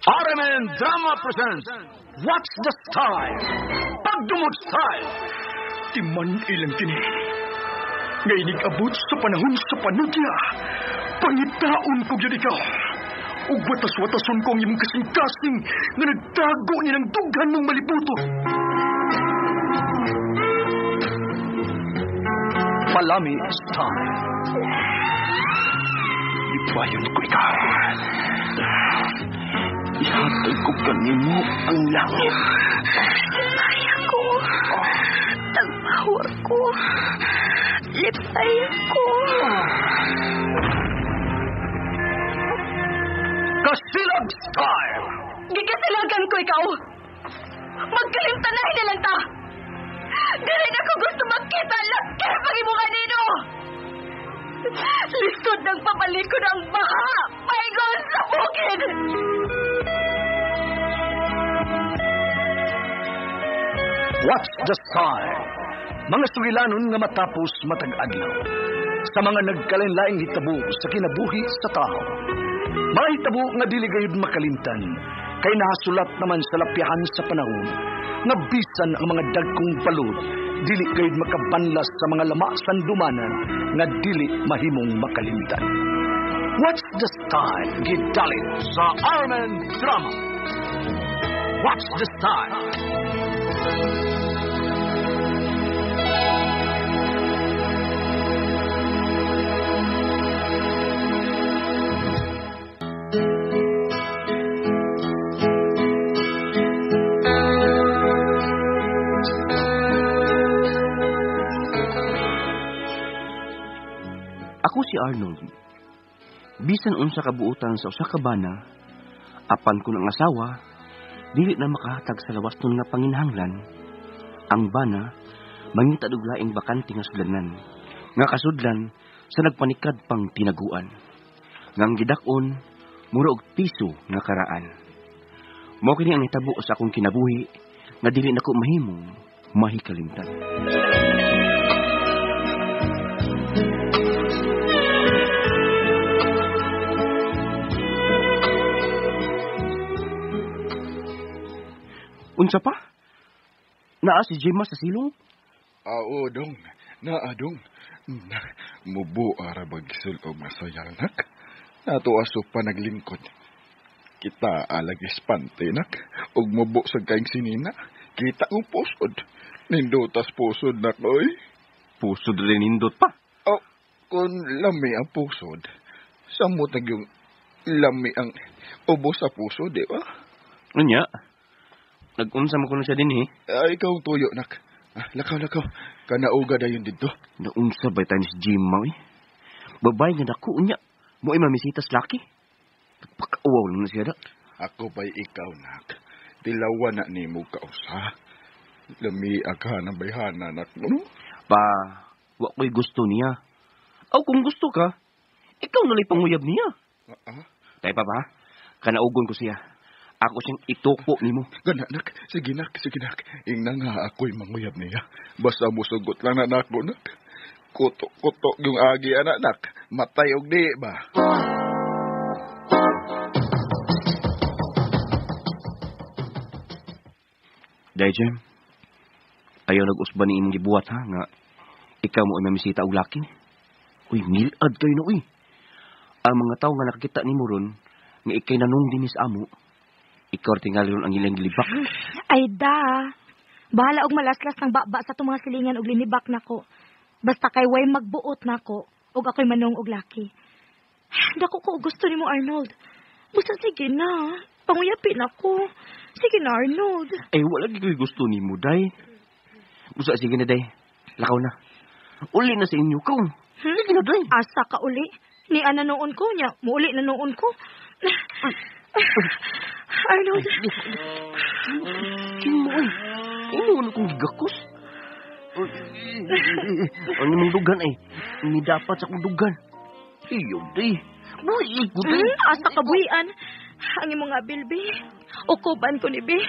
RMN Drama presents What's the Style? Pagdumot Style! Timan ilang kini. Nga inig-abot sa panahon sa panudya. Pangitaon ko gyud ikaw. Ug watas-watason ko ang imong kasing-kasing nga nagtago ni ng dughan mong malibuto. Palami Style. Ipayon ko ikaw. Ihatag ko kanimo ang langit. Lipay ako. Tagpawa ko. Lipay ako. Kasilag Style! Gikasilagan ko ikaw. Magkalimtanahin na lang ta. Dili na ko gusto magkita laki pag imo kanino. Lisod ng papalikod ang baha. Paingon sa bukid. What's the Style? Mga sugilanon nga matapos matag adlaw. Sa mga nagkalain-laing hitabo sa kinabuhi sa tao. Mga hitabo nga dili gayud makalimtan kay nahasulat naman sa lapyahan sa panahon nga bisan ang mga dagkong balod dili gayud makabanlas sa mga lama sandumanan nga dili mahimong makalimtan. What's the Style? Gidalit sa RMN Drama. What's the Style? Ako si Arnold. Bisan unsa kabuotan sa usa ka bana, apan kun ang asawa dili na makahatag sa lawas nun nga panginahanglan, ang bana mangita og laing bakante nga sudlanan, nga kasudlan sa nagpanikad pang tinaguan. Nga ang gidak-on mura og piso nga karaan. Mao kini ang nahitabo sa akong kinabuhi nga dili nako mahimong mahikalimtan. Unsa pa? Naa si Gemma sa silong? Oo, dong. Naa, dong. Mubo ara bagsul og masayal, nak. Nato aso pa naglingkod. Kita alag espante, nak. Og mubo sa kaing sinina. Kita ang pusod. Nindutas pusod, nak, oy. Pusod rin nindot pa. Oh, kung lami ang pusod, samot na yung lami ang ubo sa puso, di ba? Unya? Nag-unsa mo kuno siya din, eh? Ay, ikaw ang tuyo, nak. Ah, lakaw, lakaw. Kanauga na yun dito. Naunsa ba tayo si Gemma, eh? Babay nga dako, unya. Mo ay mamisitas laki. Nagpakauwaw lang na siya da. Ako ba'y ikaw, nak? Tilawan na ni mo kausa. Lami ka ng bayhana, nak. No? Pa, wa ko'y gusto niya. Aw, kung gusto ka, ikaw nala'y panguyab niya. Tayo pa ba? Kanaugon ko siya. Ako siyang ituko nimo. Gana, nak. Sige, nak. Sige, nak. Ingna nga ako'y manguyab niya. Basta musugot lang na nako, nak. Kutok-kutok yung agi, anak, nak. Matay og di ba? Day, Jem. Ayaw nag-usba ni imong gibuhat, ha? Nga ikaw mo ay mamisita og laki. Uy, milad kayo na, uy. Ang mga tao nga nakakita ni mo ron, nga ikay nanong din sa amo, ikaw tingali ron ang ilang gilibak. Ay da. Bahala og malaslas ng baba sa itong mga silingan og linibak nako. Basta kay way magbuot nako og ako'y manong og laki. Dako ko gusto nimo, Arnold. Busa sige na. Panguyapin ako. Sige na, Arnold. Ay, wala gid ko'y gusto nimo, day. Busa sige na, day. Lakaw na. Uli na sa inyo ko. Sige na, day. Asa ka uli. Ni ana noon ko niya. Muuli na noon ko. Arnold. Sino mo, ay? Imo na kong gigakos. Ano mong dugan, ay? Ni dapat sa akong dugan. Iyo, day. Buhi ko, day. Asa ka buhian. Ang imong abil, bi. Ukuban ko ni, bi.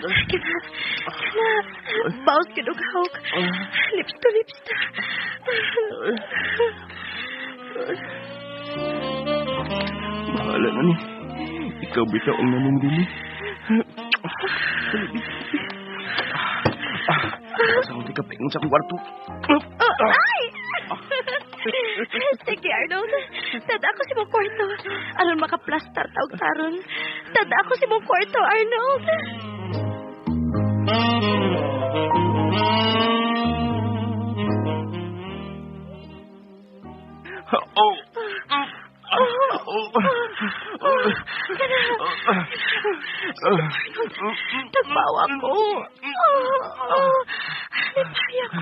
Kana, kana. Baos gyud og hawk. Lips to lips ta. Bahala na ni. Ikaw bitaw ang nanong dili. Sa akong tikapingon sa akong kwarto. Ay! Sige, Arnold. Tada ako sa mong kwarto. Aron makaplastar taog taron. Tada ako sa mong kwarto, Arnold. Oh. Arnold, tagbawa ko. Lipaya ko.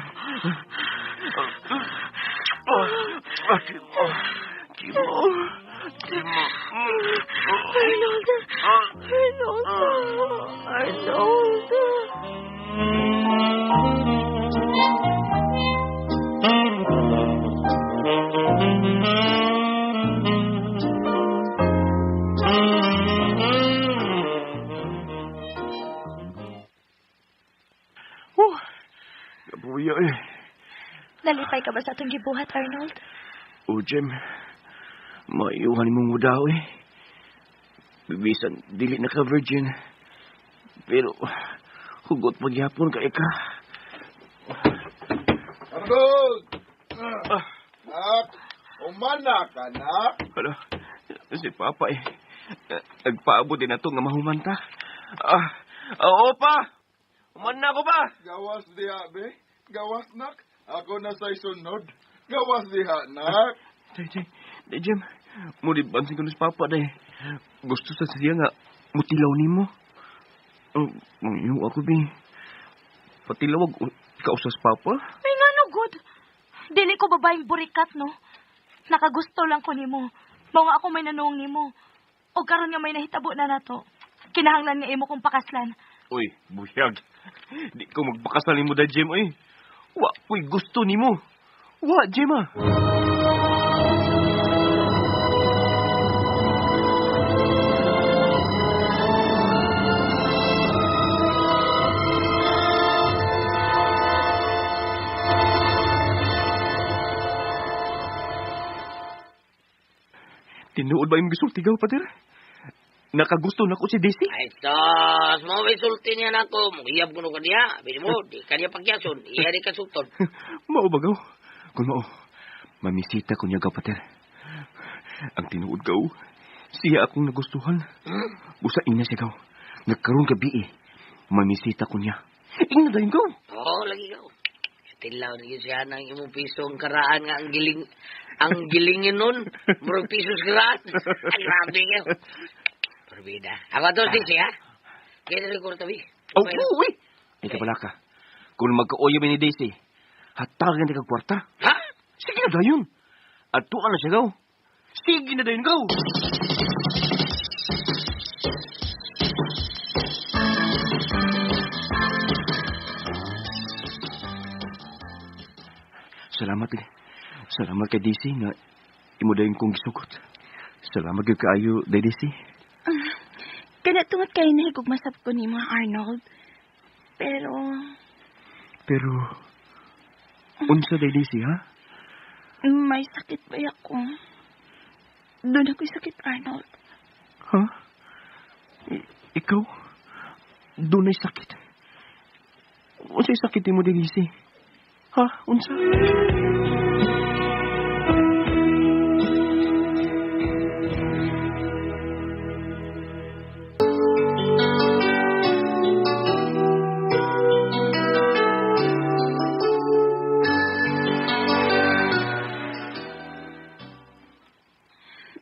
Arnold, Arnold, Arnold. Kabuya eh. Nalipay ka ba sa atong gibuhat, Arnold? O, Jem. Maiyuhan mong mudaw eh. Bibisan, dili na ka virgin. Pero, hugot pagyapon ka ika. Arnold! Nak, umana ka, nak. Hala, si Papa eh. Nagpaabot din na to nga mahumanta. Oo pa! Human na ako pa! Gawas diha, be. Gawas, nak. Ako na sa'y sunod. Gawas diha, nak. Day, day, day, Jem. Muli bansin ko ni Papa, day. Gusto sa siya nga, mutilaw nimo. Yung ako, be. Patilawag, kausas Papa. May nga no, good. Dili ko babaeng burikat, no? Nakagusto lang ko nimo. Mao nga ako may nanuong nimo. O karon nga may nahitabo na nato. Kinahanglan nga imo kong pakaslan. Uy, buyag. Di ko magpakasal nimo da, Jem, uy. Wa ko'y gusto nimo. Wa, Jem, ah. Tinuod ba yung gisulti gaw, pater? Nakagusto na ko si Daisy. Ay, sos, mo may sulti niya na ako. Mugiyab ko no kaniya. Bili mo, di kaniya pagyason. Iya di ka sulton. Mao ba gaw? Kung mao, mamisita ko niya gaw, pater. Ang tinuod gaw, siya akong nagustuhan. Busa ina siya gaw. Nagkaroon gabi eh. Mamisita ko niya. Ingna dayon gaw. Oo, lagi gaw. Tilaw na yun siya ng imong piso ang karaan nga ang giling ang gilingin nun. Murag piso sa karaan. Ay, grabe kayo. Perbida. Ako to, sisi, ha? Kaya na rin tabi. Oh, uy! Ay, kabala ka. Kung magka-uyo ni Daisy, hatagan na kag kwarta. Ha? Sige na dayon. At tuan na siya gaw. Sige na dayon gaw. Salamat eh. Salamat kay Daisy nga imo dayon kong gisugot. Salamat gyud kaayo, Day Daisy. Kana tungod kay nahigugmasab ko nimo, Arnold. Pero unsa Day Daisy, ha? May sakit ba ako? Doon ako'y sakit, Arnold. Ha? Ikaw? Doon ay sakit. Unsay sakit nimo, Day Daisy? Ha? Unsa?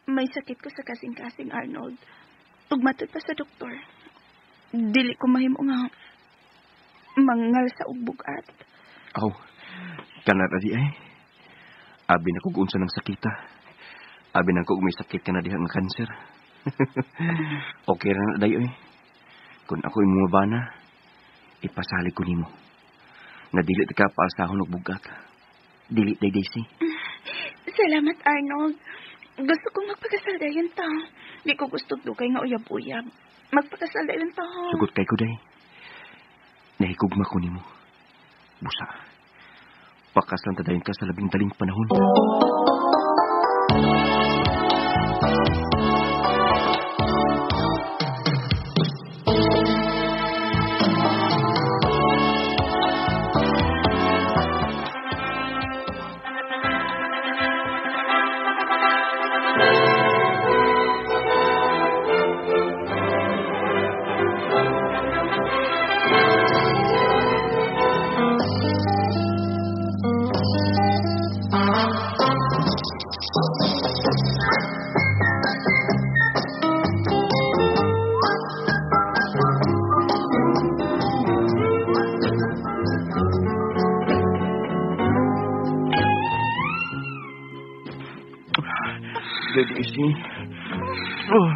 May sakit ko sa kasing-kasing, Arnold. Ug matod pa sa doktor. Dili ko mahimo nga mangal sa ugbugat. Aw, kana ra di ay. Abi na kog unsa ng sakita. Abi na kog may sakit ka na diha nga kanser. Okay ra na dayo eh. Kung ako imong bana, ipasalig ko nimo. Na dili ka paasahon og bugat. Dili day Daisy. Salamat, Arnold. Gusto kong magpakasal dayon ta. Di ko gusto dugay nga uyab-uyab. Magpakasal dayon ta. Sugot kay ko day. Nahigugma ko nimo. Busa. Pakas lang tadayon ka sa labing daling panahon. Daisy. Oh.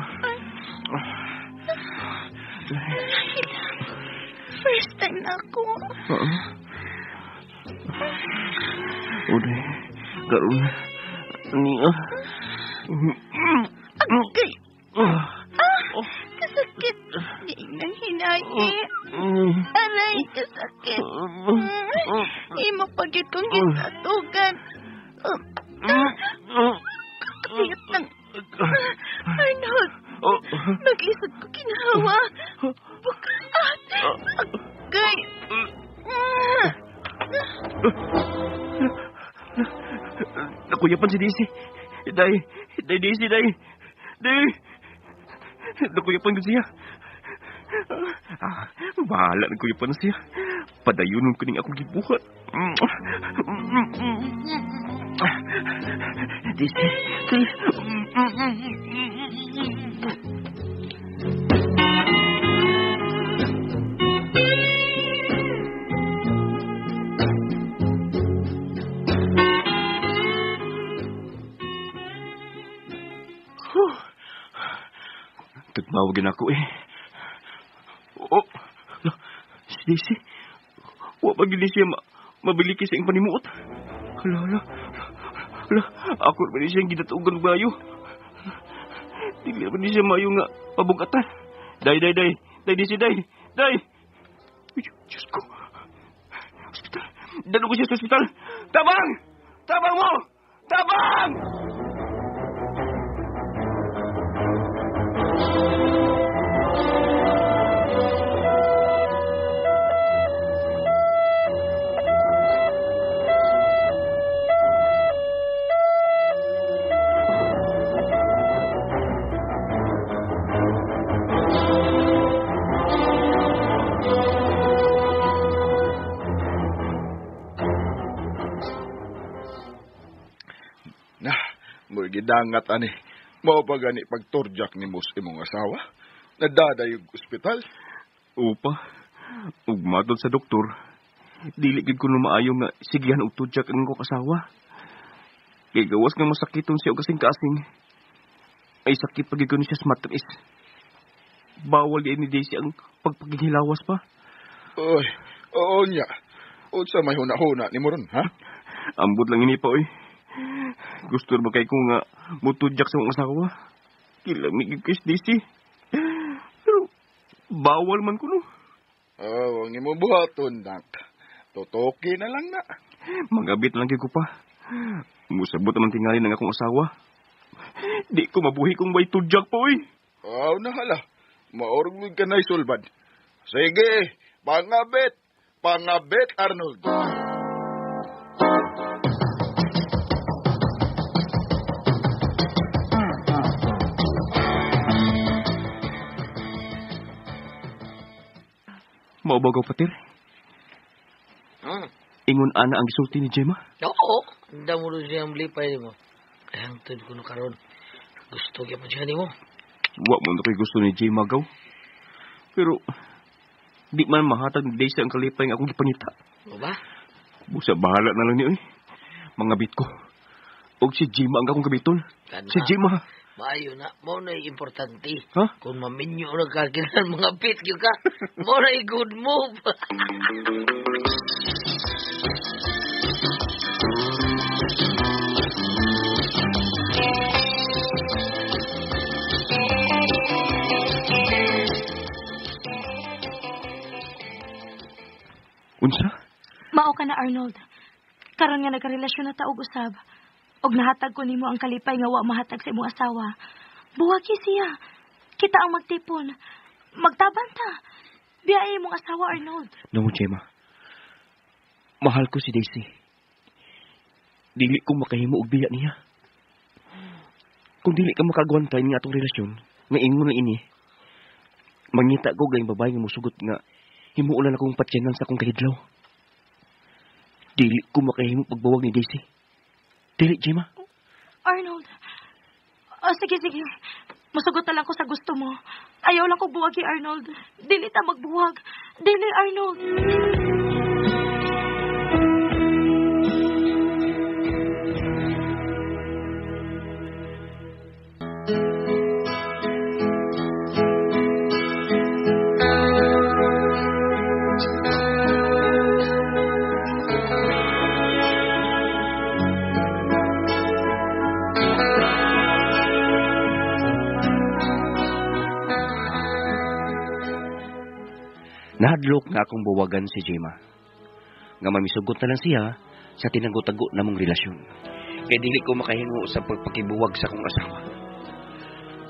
First time na ako. Uday, karon niya. Agay! Ah, kasakit. Di nang hinagi. Aray, kasakit. Imo pagit kong gitatugan. Kapiyot ng... Arnold, mag-isod ko kinawa. Bukat. Agay. Nakuyapan si Daisy. Day, day Daisy, day. Day. Nakuyapan ko siya. Ah, bahala nakuyapan siya. Padayonon ko ning akong gibuhat. Daisy, day. Tagmawagin ako eh. Oh, si Daisy. Wa pa gini siya mabiliki sa iyang panimuot. Hala, hala. Hala, ako pa ni siyang ginatugan bayo. Dili pa ni siya mayo nga pabugatan. Day, day, day. Day, Daisy, day. Day. Uy, Diyos ko. Hospital. Dalo ko siya sa hospital. Tabang! Tabang mo! Tabang! Nah, gidangat ani. Mao pa gani pagturjak ni Mus imong asawa? Nadadayog ospital? Opa, ug matod sa doktor, dili gid ko maayo nga sigihan og tudjak ang akong asawa. Kay gawas nga masakiton siya og kasing-kasing. Ay sakit pa gid ko ni siya sa matris. Bawal di ni Daisy ang pagpaghilawas pa. Oy, oo niya. Unsa may huna-huna ni mo ron, ha? Ambot lang ini pa, oy. Gusto ba kay ko nga mutudjak sa akong asawa? Kilami gid ko si Daisy. Pero bawal man ko no. Oh, ang imo buhaton, nak. Tutuki na lang na. Magabit lang ko pa. Musabot naman tingali ng akong asawa. Di ko mabuhi kung way tudjak po, oy. Aw na hala. Maorog mo ka na isulbad. Sige, pangabit. Pangabit, Arnold. Maubagaw, patir. Ingon ana ang gisulti ni Gemma. Oo. Ang mo rin siyang lipay mo. Kaya ang tuod ko no karon. Gusto kaya pa siya nimo. Wa mo na ko'y gusto ni Gemma, gaw. Pero, di man mahatag ni Daisy ang kalipay nga akong gipangita. O ba? Busa bahala na lang niyo, eh. Mga bit ko. Og si Gemma ang akong gabiton. Kana. Si Gemma. Maayo na. Mao na importante. Ha? Kung maminyo na ka, kinan mga bit yun ka. Mao na good move. Karon nga nagkarelasyon na ta og usab, og nahatag ko nimo ang kalipay nga wa mahatag sa imong asawa. Buwagi siya. Kita ang magtipon. Magtaban ta. Biyae imong asawa, Arnold. No, Gemma. Mahal ko si Daisy. Dili ko makahimo og biya niya. Kung dili ka makagwantay nga atong relasyon, nga ingon na ini, mangita ko gayong babae nga musugot nga himuon na akong patyanan sa akong kahidlaw. Dili ko makahimo pagbawag ni Daisy. Dili, Gemma. Arnold. Oh, sige, sige. Musugot na lang ko sa gusto mo. Ayaw lang ko buwagi, Arnold. Dili ta magbuwag. Dili, Arnold. Nahadlok nga akong buwagan si Gemma. Nga mamisugot na lang siya sa tinago-tago namong relasyon. Kaya dili ko makahingo sa pagpakibuwag sa akong asawa.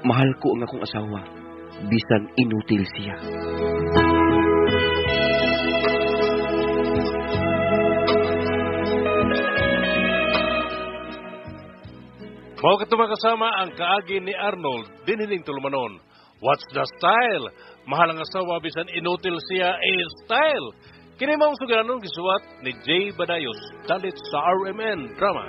Mahal ko ang akong asawa, bisan inutil siya. Mao kato kasama ang kaagi ni Arnold dinhining tulumanon. What's the style? Mahal ang asawa bisan inutil siya eh style. Kini maong sugiranon gisuwat ni Jay Badayos dalit sa RMN Drama.